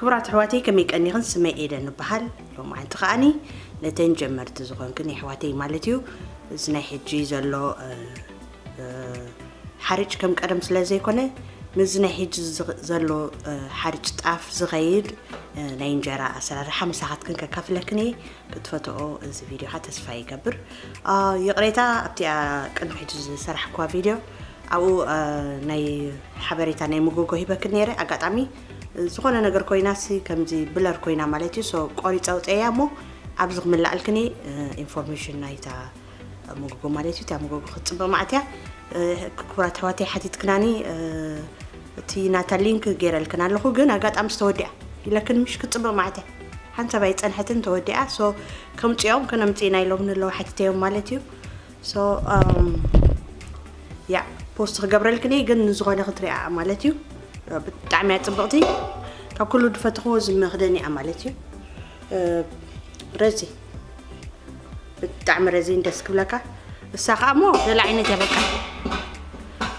ክቡራት ኣሕዋተይ፣ ከመይ ቀኒኽን? ስመይ ኤደን እበሃል። ሎማዓንቲ ከኣኒ ነተን ጀመርቲ ዝኾንክን ኣሕዋተይ ማለት እዩ፣ እዚ ናይ ሕጂ ዘሎ፣ እ፣ እ፣ ሓርጭ ከም ቀደም ስለ ዘይኮነ፣ ምስዚ ናይ ሕጂ ዝኽ-፣ ዘሎ፣ እ፣ ሓርጭ ጣፍ ዝኸይድ፣ እ፣ ናይ እንጀራ ኣሰራርሓ ምሳኻትክን ከካፍለክን እየ። ክትፈትኦ እዚ ቪድዮ ካ ተስፋ ይገብር። አ፣ ይቕሬታ፣ ኣብቲ፣ አ፣ ቅድሚ ሕጂ ዝሰራሕኳ ቪድዮ ኣብኡ፣ አ፣ ናይ ሓበሬታ ናይ መጎጎ ሂበክን ነይረ። ኣጋጣሚ ዝኾነ ነገር ኮይናሲ ከምዚ ብለር ኮይና ማለት እዩ። ሶ ቆሪፀ ኣውፅኤያ እሞ ኣብዚ ክምልኣልክን እየ፣ እ፣ ኢንፎርሜሽን ናይታ መጎጎ ማለት እዩ። እታ መጎጎ ክትፅብቕ ማዕትያ፣ እ፣ ክቡራት ኣሕዋተይ ሓቲትክናኒ፣ እ፣ እቲ ናታ ሊንክ ገይረልክን ኣለኹ፣ ግን ኣጋጣሚ ዝተወዲኣ ኢለክን ምሽ ክትፅብቕ ማዕትያ ሓንሳብ ኣይፀንሐትን ተወዲኣ። ሶ ከምፅኦም ከነምፅእና ኢሎም ንለዉ ሓቲተዮም ማለት እዩ። ሶ፣ እም፣ ያ፣ ፖስት ክገብረልክን እየ፣ ግን ንዝኾነ ክትሪኣ ማለት እዩ። ብጣዕሚ እያ ፅብቕቲ። ካብ ኩሉ ዝፈትኽዎ እዚ መኽደኒ እያ ማለት እዩ። እ፣ ረዚ፣ ብጣዕሚ ረዚን ደስ ክብለካ። እሳ ከዓ እሞ ገለ ዓይነት እያ በቃ።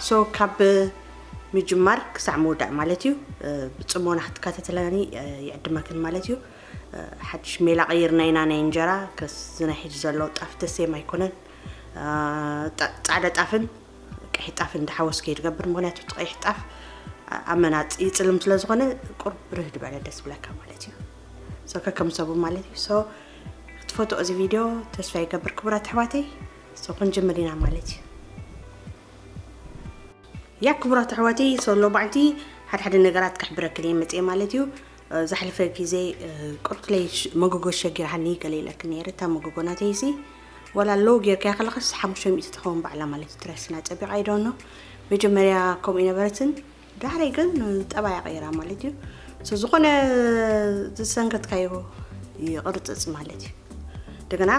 ሶ ካብ ምጅማር ክሳዕ ምውዳእ ማለት እዩ። እ፣ ብፅሞና ክትከታተለኒ፣ እ፣ ይዕድመክን ማለት እዩ። እ፣ ሓድሽ ሜላ ቀይርና ኢና ናይ እንጀራ፣ ከስ ዝናይ ሕጂ ዘሎ ጣፍ ደሴም ኣይኮነን። እ፣ ጣ-፣ ፃዕዳ ጣፍን ቀይሕ ጣፍን እንዳሓወስከ ይትገብር፣ ምኽንያቱ እቲ ቀይሕ ጣፍ ኣ-፣ ኣብ መናፂ ይፅልም ስለ ዝኾነ ቁርብ ብርህ ዝበለ ደስ ብለካ ማለት እዩ። ሶ ከከም ሰቡ ማለት እዩ። ሶ ክትፈትኦ እዚ ቪድዮ ተስፋ ይገብር ክቡራት ኣሕዋተይ። ሶ ክንጅምር ኢና ማለት እዩ። ያ ክቡራት ኣሕዋተይ፣ ሶ ሎማዕንቲ ሓደ ሓደ ነገራት ክሕብረክን እየ መፅየ ማለት እዩ። እ፣ ዝሓለፈ ግዜ፣ እ፣ ቁርጥለይ ሽ-፣ መጎጎ ሸጊርሃኒ ገለ ኢለክን ነይረ። እታ መጎጎ ናተይሲ ዋላ ሎው ጌርካያ ከለኻስ ሓሙሽተ ሚእቲ ትኸውን ባዕላ ማለት እዩ። ትረስና ፀቢቓ ኣይዶኖ። መጀመርያ ከምኡ ይነበረትን ዳሕረይ ግን ጠባያ ቀይራ ማለት እዩ። ሶ ዝኾነ ዝሰንከትካዮ ይቕርፅፅ ማለት እዩ። እንደገና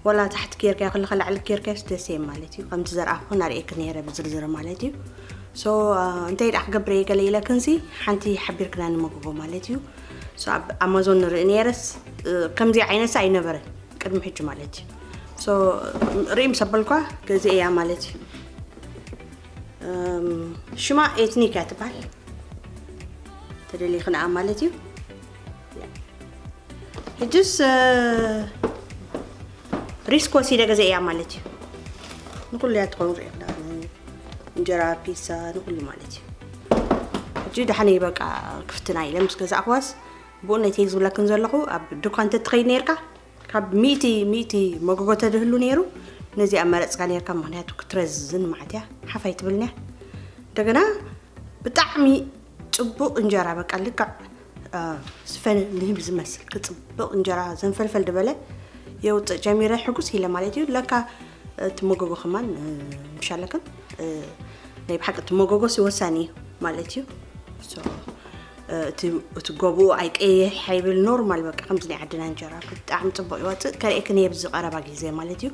ዋላ ታሕቲ ጌርካዮ ከለኻ ላዕሊ ጌርካዮስ ደስ እየ ማለት እዩ። ከምቲ ዘርኣኹ ናርእየክ ነይረ ብዝርዝር ማለት እዩ። ሶ፣ አ፣ እንታይ ደኣ ክገብር እየ ገለ ኢለክንሲ ሓንቲ ሓቢርክና ንመግቦ ማለት እዩ። ሶ ኣብ ኣማዞን ንርኢ ነይረስ፣ እ፣ ከምዚ ዓይነትስ ኣይነበረን ቅድሚ ሕጂ ማለት እዩ። ሶ ርኢ ምስ ኣበልኳ ገዚአ እያ ማለት እዩ። እም፣ ሽማ ኤትኒክ እያ ትበሃል። ተደሊኽንኣ ማለት እዩ። ሕጅስ፣ እ፣ ሪስክ ወሲደ ገዚአ እያ ማለት እዩ። ንኩሉ እያ ትኸውን ሪኢኽና። እንጀራ፣ ፒዛ፣ ንኩሉ ማለት እዩ። ሕጂ ደሓነይ በቃ ክፍትና ኢለ ምስ ገዛእኽዋስ ብኡ ነቲ ዝብለክን ዘለኹ ኣብ ድኳን ተትኸይድ ነይርካ ካብ ሚእቲ፣ ሚእቲ መጎጎ ተድህሉ ነይሩ፣ ነዚኣ መረጽካ ነይርካ፣ ምኽንያቱ ክትረዝን መዓት እያ፣ ሓፍ ኣይትብልን እያ። እንደገና ብጣዕሚ ጽቡቕ እንጀራ፣ በቃ ልክዕ፣ እ፣ ስፈ ንህቢ ዝመስል ክጽብቕ እንጀራ ዘንፈልፈል ዝበለ የውጽእ ጀሚረ፣ ሕጉስ ኢለ ማለት እዩ። ለካ እቲ መጎጎ ከማን፣ እ፣ ምሻለክን፣ እ፣ ናይ ብሓቂ እቲ መጎጎ ሲ ወሳኒ እዩ ማለት እዩ። ሶ፣ እ፣ እቲ፣ እቲ ጎብኡ ኣይቀይሕ ኣይብል፣ ኖርማል በቃ ከምዚ ናይ ዓድና እንጀራ ብጣዕሚ ጽቡቕ ይወጽእ። ከርእየክን እየ ኣብዚ ቀረባ ግዜ ማለት እዩ።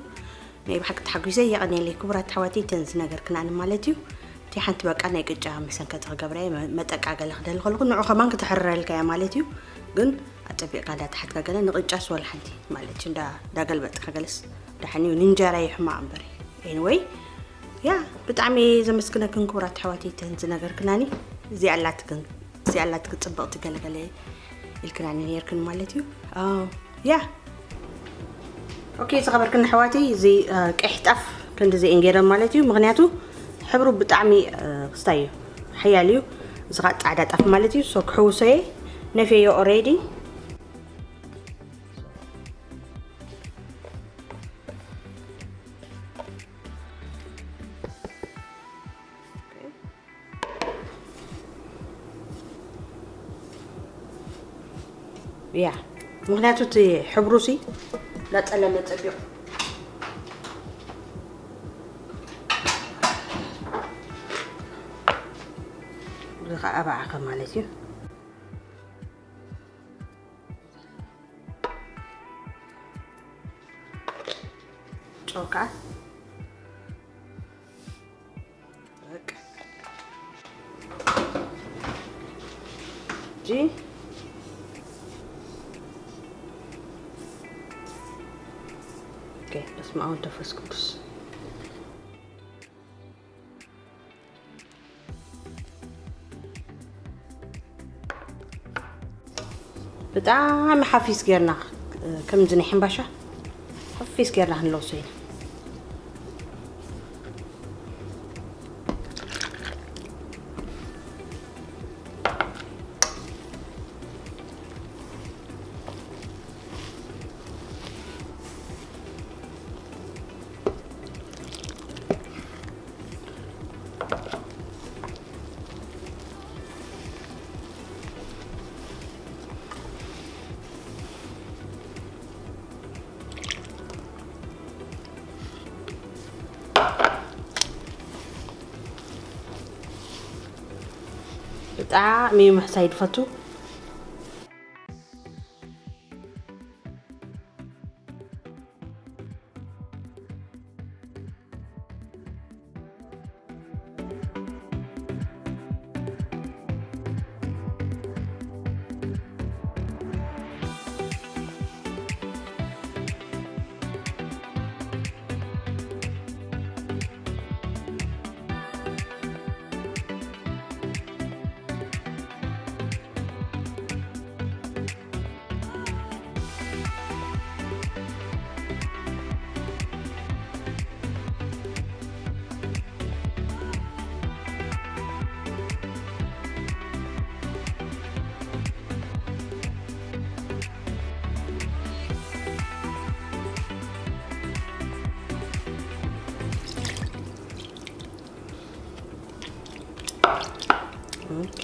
ናይ ብሓቂ ተሓጒሰ፣ የቐንየለይ ክቡራት ኣሕዋተይ፣ እተን ዝነገርክናኒ ማለት እዩ። እቲ ሓንቲ በቃ ናይ ቅጫ መሰንከቲ ክገብራ እየ፣ መ-፣ መጠቃ ገለ ክደሊ ከለኹ ንዑ ከማን ክተሕርረልካ እያ ማለት እዩ። ግን ኣጸቢቕካ እንዳተሓትካ ገለ ንቅጫስ ወላ ሓንቲ ማለት እዩ፣ እንዳ-፣ እንዳገልበጥካ ገለስ ደሓን እዩ። ንእንጀራ እዩ ሕማቕ እምበር። ኤኒወይ፣ ያ፣ ብጣዕሚ እየ ዘመስግነክን ክቡራት ኣሕዋተይ፣ እተን ዝነገርክናኒ። እዚኣ ኣላትክን፣ እዚኣ ኣላትክን ጽብቕቲ ገለገለ ኢልክናኒ ነይርክን ማለት እዩ። አ፣ ያ። ኦኬ፣ ዝኸበርክን ኣሕዋተይ፣ እዚ፣ አ፣ ቀይሕ ጣፍ ክንድዚ እንጌረን ማለት እዩ። ምኽንያቱ ሕብሩ ብጣዕሚ፣ አ፣ ክስታይ እዩ፣ ሓያል እዩ። እዚ ኸኣ ጻዕዳ ጣፍ ማለት እዩ። ሶ ክሕውሶ እየ፣ ነፍየዮ ኦሬዲ። ያ፣ ምኽንያቱ እቲ ሕብሩሲ ላጸለመ ጸቢቑ። እዚ ኸኣ ኣባዓኸ ማለት እዩ። ጨው ከኣ በቃ። እጂ፣ ኦኬ፣ በስመ አብ ወወልድ ወመንፈስ ቅዱስ። ብጣዕሚ ሓፊስ ጌርና፣ ከምዚ ናይ ሕምባሻ ሓፊስ ጌርና ክንለውሶ ኢና። ብጣዕሚ ምሕሳይ ድፈቱ። ኦኬ።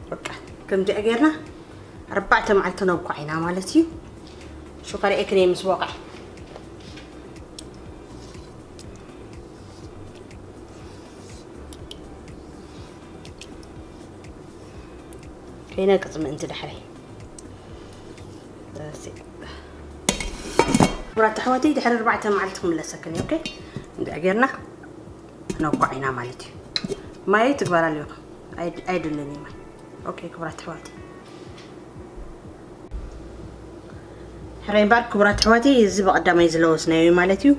በቃ ከምዚኣ ጌርና ኣርባዕተ መዓልቲ ነብኳዕ ኢና ማለት እዩ። ሽኮር ኤክነ ምስ በቋዕ ከይነቅጽ ምእንቲ ዳሕረይ። ክቡራት ኣሕዋተይ፣ ድሕሪ ኣርባዕተ መዓልቲ ክምለሰክን እየ። ኦኬ፣ እንዲኣ ጌርና ነብኳዕ ኢና ማለት እዩ። ማይ ትግበር ኣለኹ፣ ኣይድ-፣ ኣይድልን እዩ ማይ። ኦኬ፣ ክቡራት ኣሕዋተይ። ሕራይ እምበኣር ክቡራት ኣሕዋተይ፣ እዚ ብቐዳማይ ዝለወስናዮ እዩ ማለት እዩ።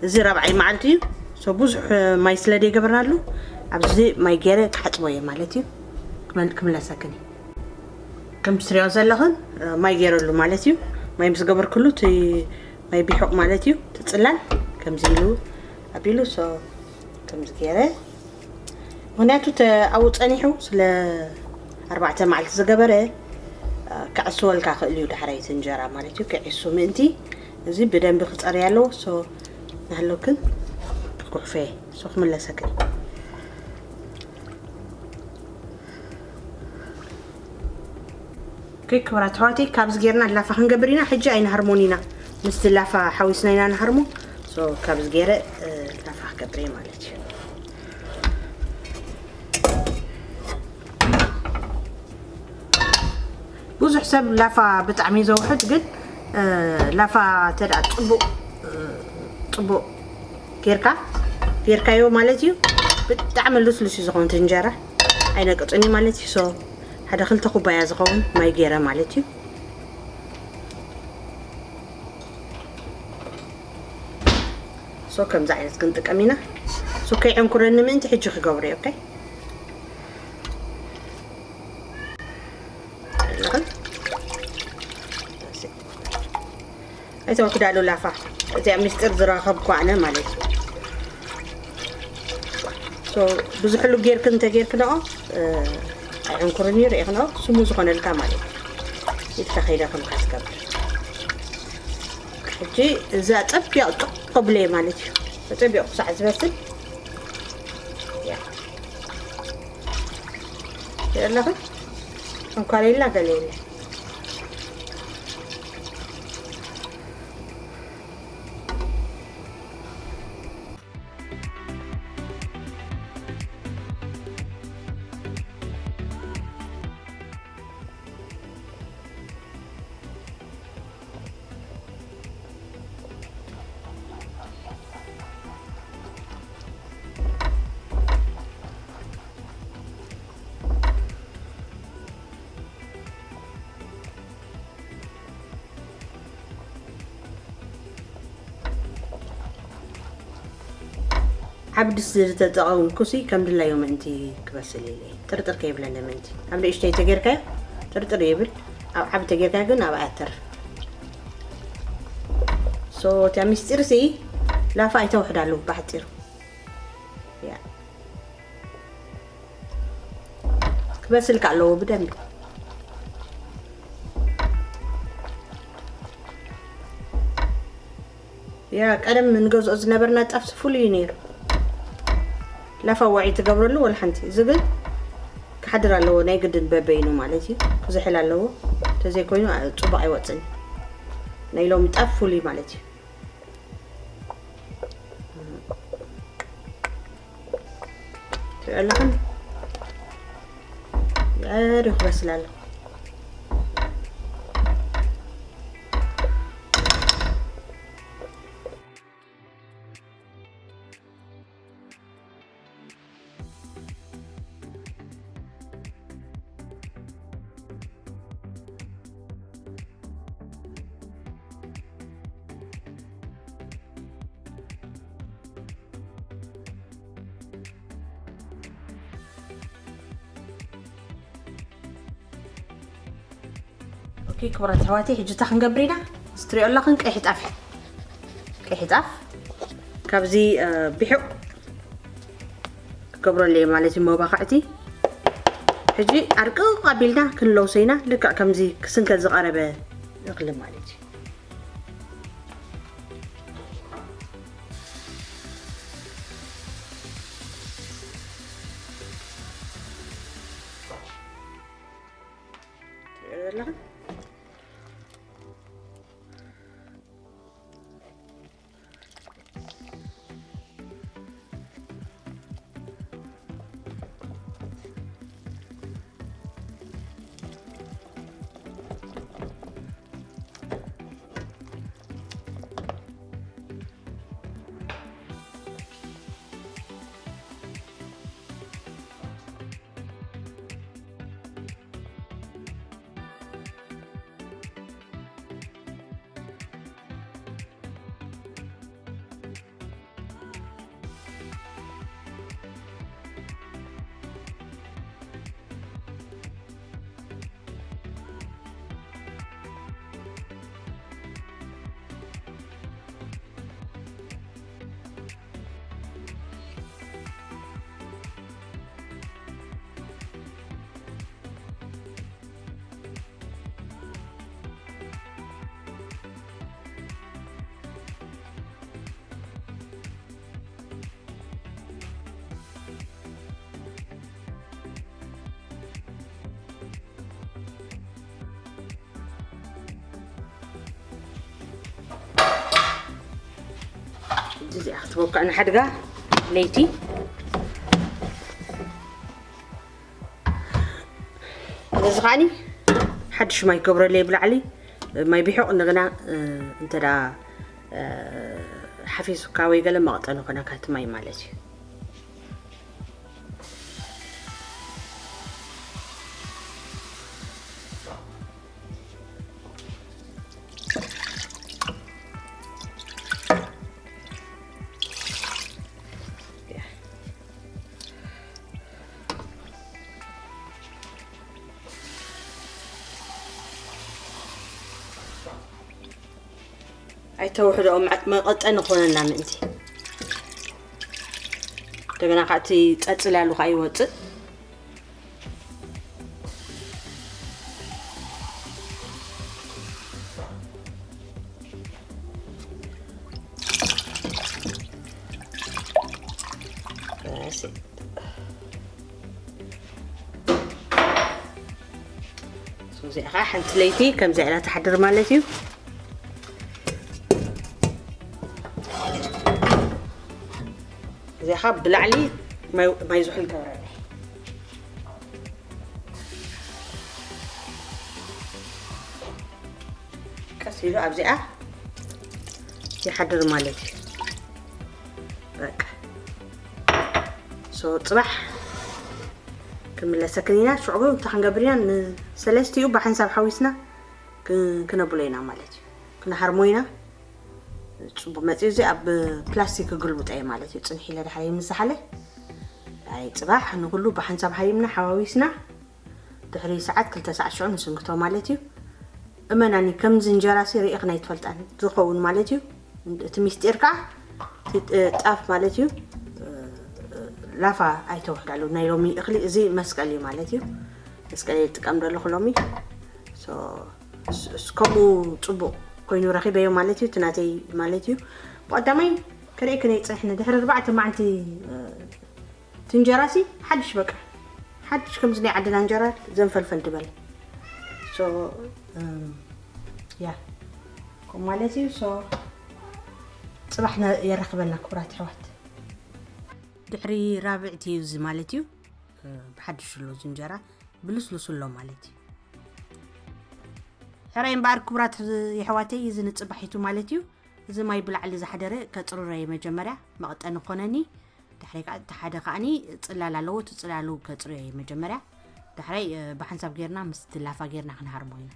እዚ ራብዓይ መዓልቲ እዩ። ሶ ብዙሕ ማይ ስለ ዘይገበርናሉ ኣብዚ ማይ ገይረ ክሓጽቦ እየ ማለት እዩ። ክመል-፣ ክምለሰክን እዩ። ከም ትሪኦ ዘለኽን ማይ ገይረሉ ማለት እዩ። ማይ ምስ ገበርክሉ እቲ ማይ ቢሑቕ ማለት እዩ። እቲ ጽላል ከምዚ ኢሉ ኣቢሉ ሶ ከምዚ ገይረ ምኽንያቱ ተ-፣ ኣብኡ ጸኒሑ ስለ ኣርባዕተ መዓልቲ ዝገበረ፣ እ፣ ክዕስወልካ ክእል እዩ ዳሕራይ እቲ እንጀራ ማለት እዩ። ክዒሱ ምእንቲ እዚ ብደንቢ ክጸርይ ኣለዎ። ሶ ናህለክን ክኩሕፈ ሶ ክምለሰክን። ኦኬ፣ ክቡራት ኣሕዋተይ፣ ካብዚ ጌርና ላፋ ክንገብር ኢና። ሕጂ ኣይንሃርሞን ኢና፣ ምስቲ ላፋ ሓዊስና ኢና ንሃርሞ። ሶ፣ ካብዚ ገይረ፣ እ፣ ላፋ ክገብር እየ ማለት እዩ። ብዙሕ ሰብ ላፋ ብጣዕሚ እዩ ዘውሕድ፣ ግን፣ እ፣ ላፋ ተደኣ ጽቡቕ፣ እ፣ ጽቡቕ ጌርካ፣ ጌርካዮ ማለት እዩ። ብጣዕሚ ልስሉስ እዩ ዝኸውን እቲ እንጀራ፣ ኣይነቅጽን እዩ ማለት እዩ። ሶ፣ ሓደ ክልተ ኩባያ ዝኸውን ማይ ገይረ ማለት እዩ። ሶ፣ ከምዚ ዓይነት ክንጥቀም ኢና። ሶ፣ ከይዕንኩረኒ ምእንቲ ሕጂ ክገብሮ እዩ። ኦኬ። ኣይተውሕዳሉ ላፋ። እዚኣ ሚስጥር ዝረኸብኩ ኣነ ማለት እዩ። ሶ፣ ብዙሕሉ ጌርክን እንተጌርክንኦ፣ እ፣ ኣይዕንኩርን እዩ፣ ርኢኽንኦ፣ ስሙ ዝኾነልካ ማለት እዩ። ኢድካ ከይደኸምካ ትገብር። ሕጂ እዛ ጸቢቕ ጥቕ ክብለ ማለት እዩ። ጸቢቕ ክሳዕ ዝበስል። ያ። ትርኢ ኣለኺ? እንኳን የላ ገለ የለ። ዓቢ ድስቲ ዝተጠቐምኩሲ ከም ድላዩ ምእንቲ ክበስል ኢለ እየ። ጥርጥር ከይብለኒ ምእንቲ። ኣብ ንእሽተይ ተጌርካዮ ጥርጥር ይብል። ኣብ ዓቢ ተጌርካ ግን ኣብ ኣተር። ሶ እቲያ ሚስጢር ሲ ላፋ ኣይተውሕዳሉ ብሓፂሩ። ያ። ክበስል ከ ኣለዎ ብደንብ። ያ ቀደም እንገዝኦ ዝነበርና ጣፍ ፍሉይ እዩ ነይሩ። ላፋ ዋዒ ትገብረሉ ወላ ሓንቲ። እዚ ግን ክሓድር ኣለዎ ናይ ግድን በበይኑ ማለት እዩ። ክዝሕል ኣለዎ። ተዘይኮይኑ አ- ጽቡቕ ኣይወፅን። ናይ ሎሚ ጣፍ ፍሉይ ማለት እዩ። ትሪኦ ኣለኽን? የዕሪኹ በስል ኣሎ። ኦኬ ክቡራት ኣሕዋተይ፣ ሕጂ እንታይ ክንገብር ኢና? እዚ ትሪኦ ኣለኽን ቀይሕ ጣፍ፣ ቀይሕ ጣፍ ካብዚ እ፣ ብሒቕ ክገብረሉ እየ ማለት እዩ። መባኽዕቲ ሕጂ ኣርቅቕ ኣቢልና ክንለውሶ ኢና። ልክዕ ከምዚ ክስንከት ዝቐረበ እኽሊ ማለት እዩ። ትሪኦ ዘለኽን እዚኣ ክትቦክዕ ንሓድጋ ለይቲ። እዚ ኸዓኒ ሓድሽ ማይ ክገብረለይ ብላዕሊ ማይ ቢሑቕ እንደገና እ፣ እንተ ደኣ እ፣ ሓፊሱካ ወይ ገለ መቐጠኒ ኮነካ እቲ ማይ ማለት እዩ። ኣይተውሕደኦም መቐጠኒ ክኾነና ምእንቲ። እንደገና ከዓ እቲ ጸጽል ያሉ ከዓ ይወፅእ። እዚኣ ከዓ ሓንቲ ለይቲ ከምዚ ኢላ ትሓድር ማለት እዩ። እዚኣ ከዓ ብላዕሊ ማይ ማይ ዝሑል ገብረኒ። ቀስ ኢሉ ኣብዚኣ ይሓድር ማለት እዩ። በቃ ሶ ፅባሕ ክንምለሰክን ኢና። ሽዑ ግን እንታይ ክንገብር ኢና? ንሰለስቲኡ ብሓንሳብ ሓዊስና ክነብሎ ኢና ማለት እዩ። ክነሃርሞ ኢና። ፅቡቅ መፅዩ እዚ ኣብ ፕላስቲክ ክግልብጦ እየ ማለት እዩ። ፅንሕ ኢለ ድሓር ይምሳሓለ ኣይ ፅባሕ ንኩሉ ብሓንሳብ ሃሪምና ሓዋዊስና ድሕሪ ሰዓት ክልተ ሰዓት ሽዑ ንስንክቶ ማለት እዩ። እመናኒ፣ ከምዚ እንጀራ ሲ ርኢኽና ኣይትፈልጣን ዝኸውን ማለት እዩ። እቲ ሚስጢር ከዓ እቲ ጣፍ ማለት እዩ። ላፋ ኣይተውሕዳሉ። ናይ ሎሚ እኽሊ እዚ መስቀል እዩ ማለት እዩ። መስቀል እየ ዝጥቀም ዘለኹ ሎሚ። So፣ እስ- እስ- ከምኡ ፅቡቕ ኮይኑ ረኺበዮ ማለት እዩ። እቲ ናተይ ማለት እዩ። ብቐዳማይ ከርእየክን እየ ፅንሕኒ። ድሕሪ ኣርባዕተ መዓልቲ፣ እ፣ እቲ እንጀራ ሲ ሓድሽ፣ በቃ ሓድሽ፣ ከምዚ ናይ ዓድና እንጀራ ዘንፈልፈል ዝበለ። So፣ እም፣ ያ፣ ከምኡ ማለት እዩ። So፣ ፅባሕ ነ- የራኽበና ክቡራት ኣሕዋት። ድሕሪ ራብዕቲ እዩ እዚ ማለት እዩ። እ፣ ብሓድሽ ኣሎ እዚ እንጀራ፣ ብልስሉስ ኣሎ ማለት እዩ። ሕራይ እምበኣር ክቡራት የሕዋተይ፣ እዚ ንፅባሒቱ ማለት እዩ። እዚ ማይ ብላዕሊ ዝሓደረ ከፅርረየ መጀመርያ፣ መቐጠኒ ክኾነኒ። ዳሕራይ ከዓ እቲ ሓደ ከዓኒ ፅላል ኣለዎ፣ እቲ ፅላሉ ከፅርዮ እየ መጀመርያ። ዳሕራይ፣ እ፣ ብሓንሳብ ጌርና ምስቲ ላፋ ጌርና ክንሃርሞ ኢና።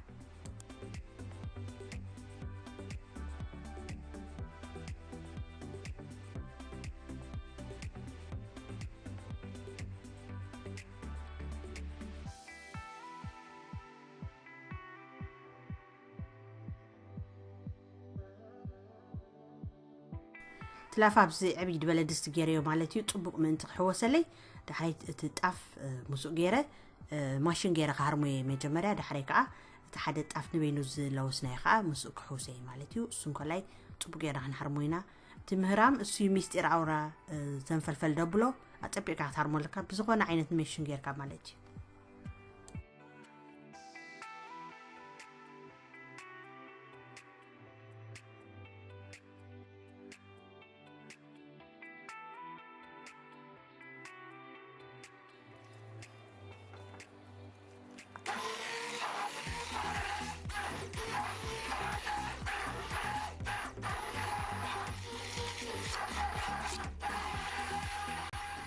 እቲ ላፋ ኣብዚ ዕብይ ዝበለ ድስቲ ገይረዮ ማለት እዩ፣ ጥቡቕ ምእንቲ ክሕወሰለይ። ዳሕራይ እቲ ጣፍ፣ እ፣ ምስኡ ገይረ፣ እ፣ ማሽን ገይረ ክሃርሞ እየ መጀመርያ። ዳሕራይ ከዓ እቲ ሓደ ጣፍ ንበይኑ ዝለወስናዮ ከዓ ምስኡ ክሕውሰ እየ ማለት እዩ። እሱ እንኮላይ ጥቡቕ ገይረ ክንሃርሞ ኢና። እቲ ምህራም እሱ እዩ ሚስጢር ኣውራ፣ እ፣ ዘንፈልፈል ደብሎ። ኣጸቢቕካ ክትሃርሞ ኣለካ፣ ብዝኾነ ዓይነት ሜሽን ጌርካ ማለት እዩ።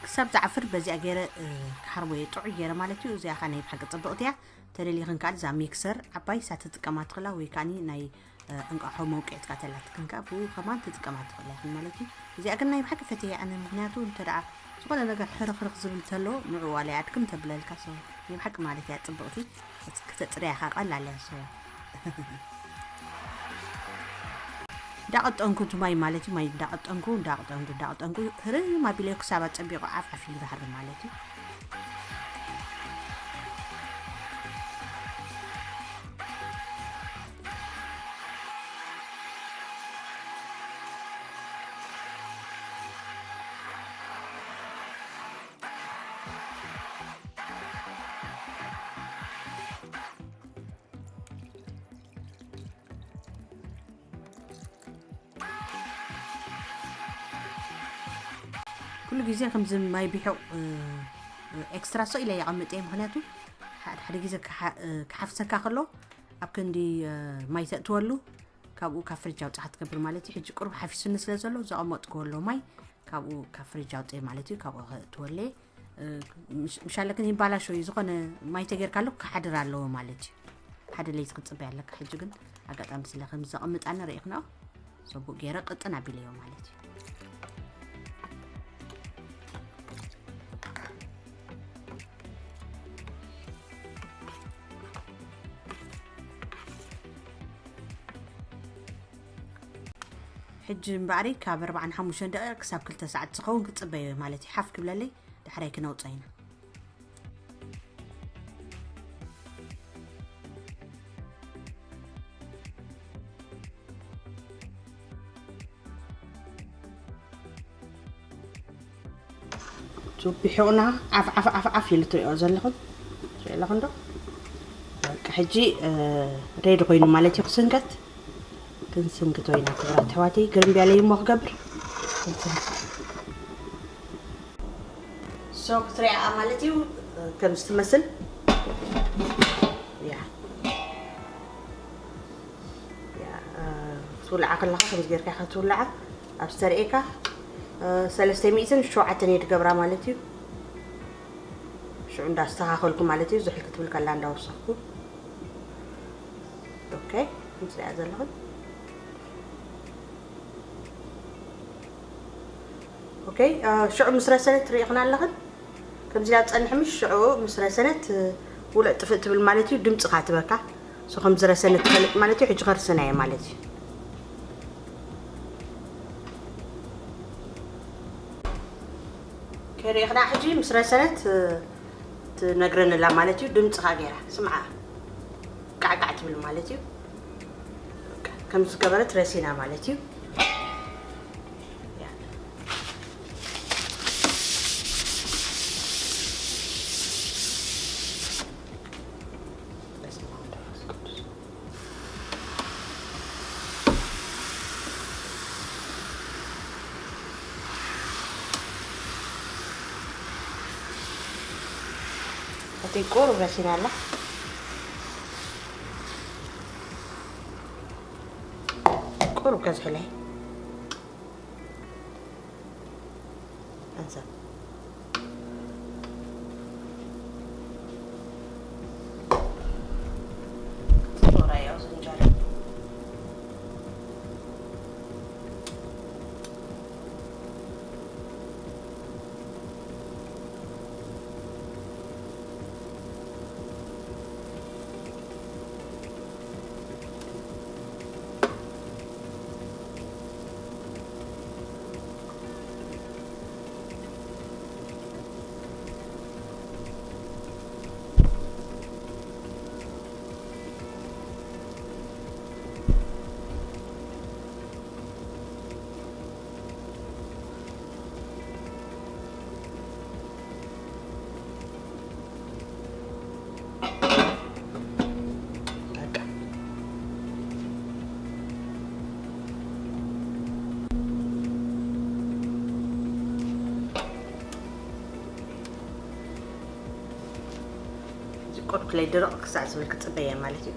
ክሳብ ዝዓፍር በዚኣ ገይረ፣ እ፣ ክሓርቦ እየ፣ ጥዑይ ገይረ ማለት እዩ። እዚኣ ኸኣ ናይ ብሓቂ ጽብቕቲ እያ። ተደሊኽን ከኣ እዛ ሚክሰር ዓባይ እሳ ትጥቀማ ትኽእላ፣ ወይ ከኣኒ ናይ፣ እ፣ እንቋሖ መውቅዒት ከኣ ተላትክን ከኣ ብኡ ከማን ትጥቀማ ትኽእላ ኢኽን ማለት እዩ። እዚኣ ግን ናይ ብሓቂ ፈትየ ኣነ፣ ምኽንያቱ እንተ ደኣ ዝኾነ ነገር ሕርኽርኽ ዝብል ተሎ ንዑ ዋላ ይኣድክም ተብለልካ፣ so ናይ ብሓቂ ማለት እያ ጽብቕቲ። ክተጽርያ ከኣ ቀላል እያ፣ so እንዳቐጠንኩ እቲ ማይ ማለት እዩ፣ ማይ እንዳቐጠንኩ፣ እንዳቐጠንኩ፣ እንዳቐጠንኩ፣ ህርም ኣቢለዮ ክሳብ ኣጸቢቑ ዓፍ ዓፍ ኢሉ ዝሃርም ማለት እዩ። ኩሉ ግዜ ከምዚ ማይ ቢሑቕ፣ እ፣ እ፣ ኤክስትራ ስቕ ኢለ የቐምጥ እየ። ምኽንያቱ ሓደ ሓደ ግዜ ክሓ-፣ እ፣ ክሓፍሰካ ከሎ ኣብ ክንዲ፣ እ፣ ማይ ተእትወሉ ካብኡ ካብ ፍሪጅ ኣውጻኻ ትገብር ማለት እዩ። ሕጂ ቁሩብ ሓፊሱኒ ስለ ዘሎ ዘቐመጥክዎ ኣሎ ማይ ካብኡ ካብ ፍሪጅ ኣውጽኤ ማለት እዩ። ካብኡ ከእትወለይ፣ እ፣ ምሽ-፣ ምሻለክን ይባላሾ እዩ። ዝኾነ ማይ ተጌርካሉ ክሓድር ኣለዎ ማለት እዩ። ሓደ ለይቲ ክትጽበይ ኣለካ። ሕጂ ግን ኣጋጣሚ ስለ ከም ዘቐምጣኒ ርኢኽናኦ፣ ጽቡቕ ገይረ ቅጥን ኣቢለዮ ማለት እዩ። ሕጂ እምበኣሪ ካብ ኣርባዓን ሓሙሽተን ደቂቕ ክሳብ ክልተ ሰዓት ዝኸውን ክጽበዮ ማለት እዩ። ሓፍ ክብለለይ ዳሕራይ ክነውጽኦ ኢና። ቢሑቕና ዓፍ ዓፍ ዓፍ ዓፍ ኢሉ ትሪኦ ዘለኹም፣ ትሪኦ ኣለኹም ዶ? በቃ ሕጂ፣ እ፣ ሬዲ ኮይኑ ማለት እዩ ክስንከት። ክንስንክቶ ኢና ክብራት ኣሕዋተይ። ግርምብያለይ እሞ ክገብር። ክንስንክት። ሶ ክትሪኣ ማለት እዩ፣ እ፣ ከምዚ ትመስል። ያ። ያ፣ እ፣ ክትውልዓ ከለኻ ከምዚ ጌርካ ኢኻ ክትውልዓ። ኣብ ዝተርእየካ፣ እ፣ ሰለስተ ሚእትን ሸውዓተን እየ ዝገብራ ማለት እዩ። ሽዑ እንዳስተኻኸልኩ ማለት እዩ፣ ዝሕል ክትብል ከላ እንዳወሰኽኩ። ኦኬ፣ ምስ ሪኣ ዘለኹም። ኦኬ፣ እ፣ ሽዑ ምስ ረሰነት ትሪኢኽን ኣለኽን። ከምዚ ኢላ ትጸንሕ ምሽ ሽዑ ምስ ረሰነት፣ እ፣ ውልዕ ጥፍእ ትብል ማለት እዩ፣ ድምጺ ኸኣ ትበካ። ሶ ከም ዝረሰነ ትፈልጥ ማለት እዩ። ሕጂ ከርስና እየ ማለት እዩ። ከሪእኽና ሕጂ ምስ ረሰነት ትነግረንላ ማለት እዩ። ድምፅኻ ገይራ ስምዓ ቃዕቃዕ ትብል ማለት እዩ። ከም ዝገበረት ረሲና ማለት እዩ። እቲ ቁሩብ ረሲና ኣላ። ቁሩብ ከዝሕለይ ኣንሳ። ቁርብ ክለይ ድርቕ ክሳዕ ዝብል ክጽበየ ማለት እዩ።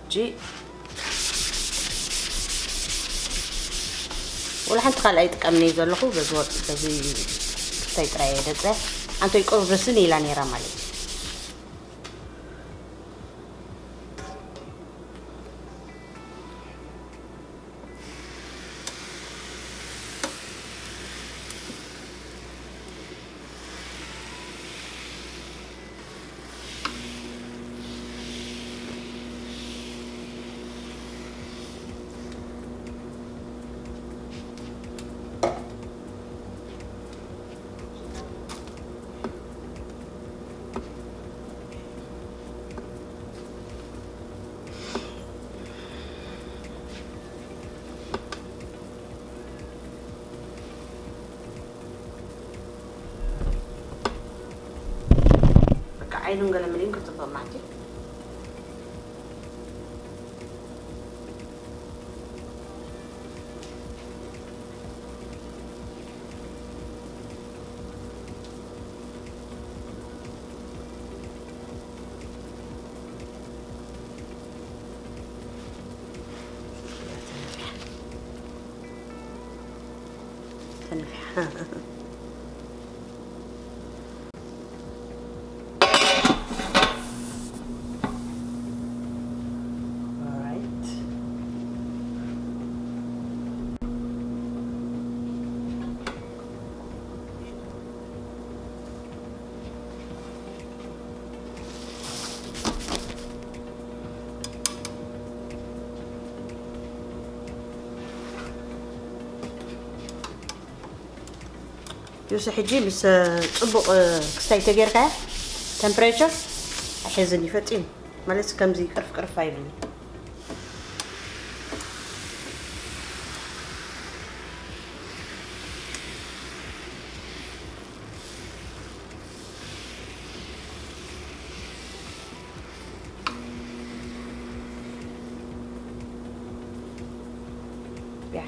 እጂ ወላ ሓንቲ ካልኣይ ጥቀምኒ ዘለኹ በዚ ወጥ በዚ ክስታይ ጥራይ እየ ደፀ። ኣንቶይ ቁሩብ ርስን ኢላ ነይራ ማለት እዩ። በቃ ዓይኑን ገለ መሊኡን ክትጥቕም ማለት እዩ። ተነፊሓ። Alright. ዮሲ ሕጂ ምስ ጽቡቕ ክስታይ ተጌርካ ተምፕሬቸር ኣይሕዝን እዩ ፈጺሙ ማለት ከምዚ ቅርፍ ቅርፍ ኣይብልን። ያ።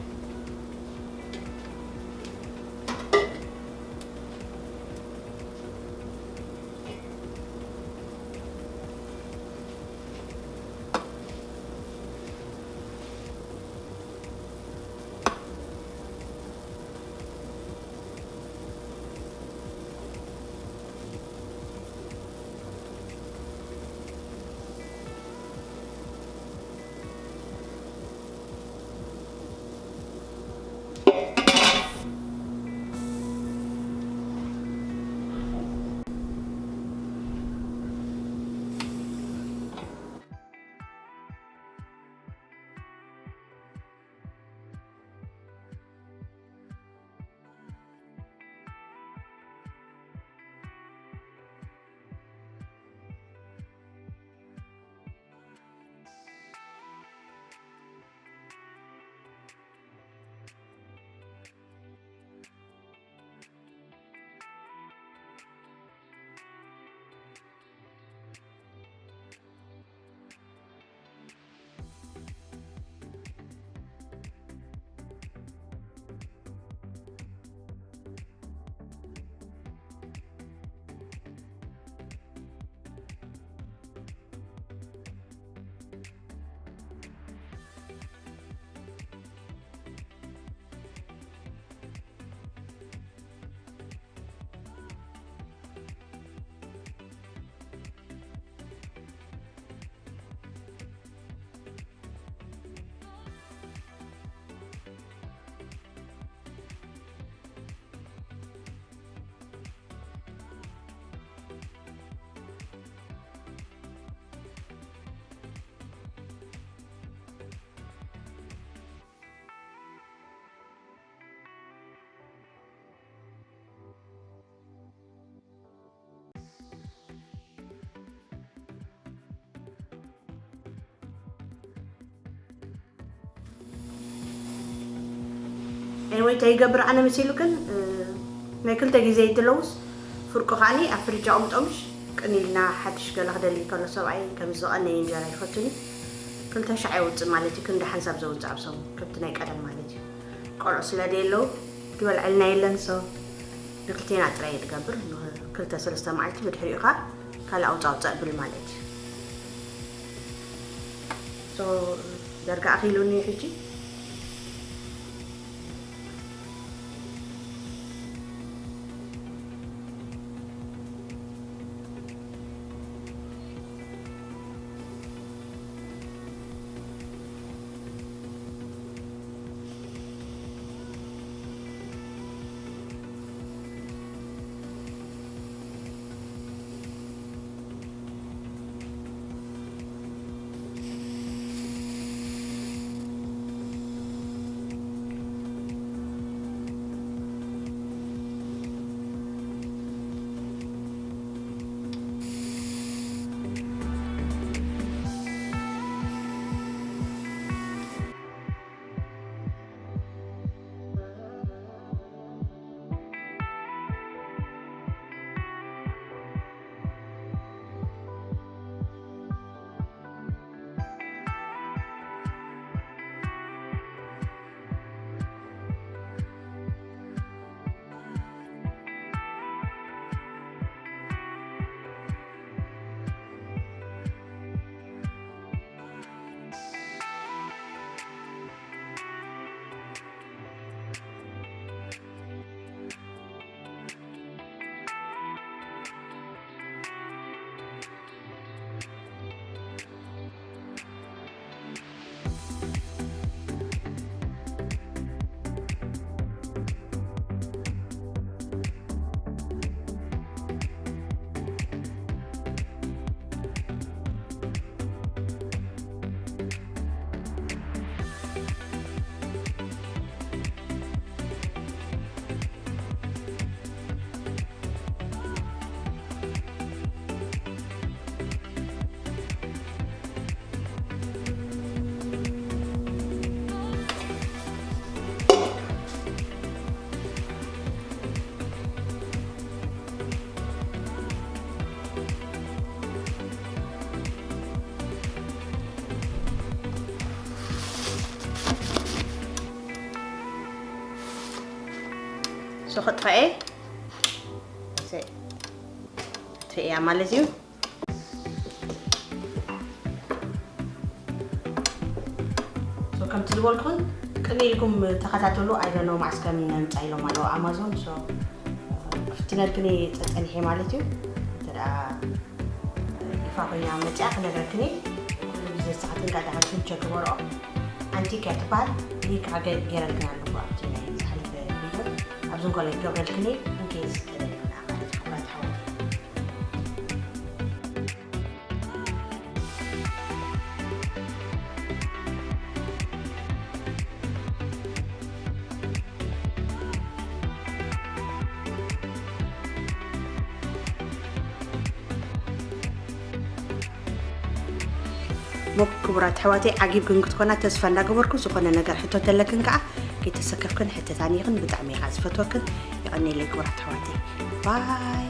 Anyway፣ እንታይ ይገብር ኣነ መሲሉክን፣ እ፣ ናይ ክልተ ግዜ ይትለውስ ፍርቁ ከዓኒ ኣብ ፍሪጅ ኣቕምጦምሽ ቅን ኢልና ሓድሽ ገለ ክደሊ ከሎ ሰብኣይ ከም ዝቐነየ እንጀራ ይፈቱኒ። ክልተ ሻዕ የውፅእ ማለት እዩ፣ ክንዲ ሓንሳብ ዘውፅእ ኣብ ሰሙን፣ ከምቲ ናይ ቀደም ማለት እዩ። ቆልዑ ስለ ደየለዉ ዝበልዐልና የለን። So ንክልቴና ጥራይ እየ ዝገብር። ንክልተ ሰለስተ መዓልቲ ብድሕሪኡ ኸዓ ካልእ ኣውፃእ ኣውፃእ ብል ማለት እዩ። So ዳርጋ ኣኺሉኒ ሕጂ። So ክጥፈኤ፣ ክጥፈኤያ ማለት እዩ። So ከምቲ ዝበልኩን ቅድሚ ኢልኩም ተኸታተሉ። I don't know መዓስ ከም ነምጻ ኢሎም ኣለዉ ኣማዞን። So ክፍትነልክን ጸጸኒሐ ማለት እዩ። እንተ ደኣ ይፋ ኮይና መጽያ ክነግረክን እየ። ኩሉ ግዜ ንስኻትክን ከኣ ደሓርክን ቸክ ግበርኦ። ኣንቲክ እያ ትበሃል። ሊንክ ከዓ ገ-፣ ገይረልክን ኣለኹ ኣብቲ ናይ እንኮላይ ገብረልክኒ እንኬ ዝከለልና ማለት ክብራት ሓወት። ሞ ክቡራት ኣሕዋተይ ዓጊብክን ክትኮና ተስፋ እንዳገበርኩ፣ ዝኾነ ነገር ሕቶ ተለክን ከዓ ከይተሰከፍክን ሕተታኒ ኢኽን። ብጣዕሚ ኢኻ ዝፈትወክን። የቐኔለይ ክቡራት ኣሕዋተይ። ባይ።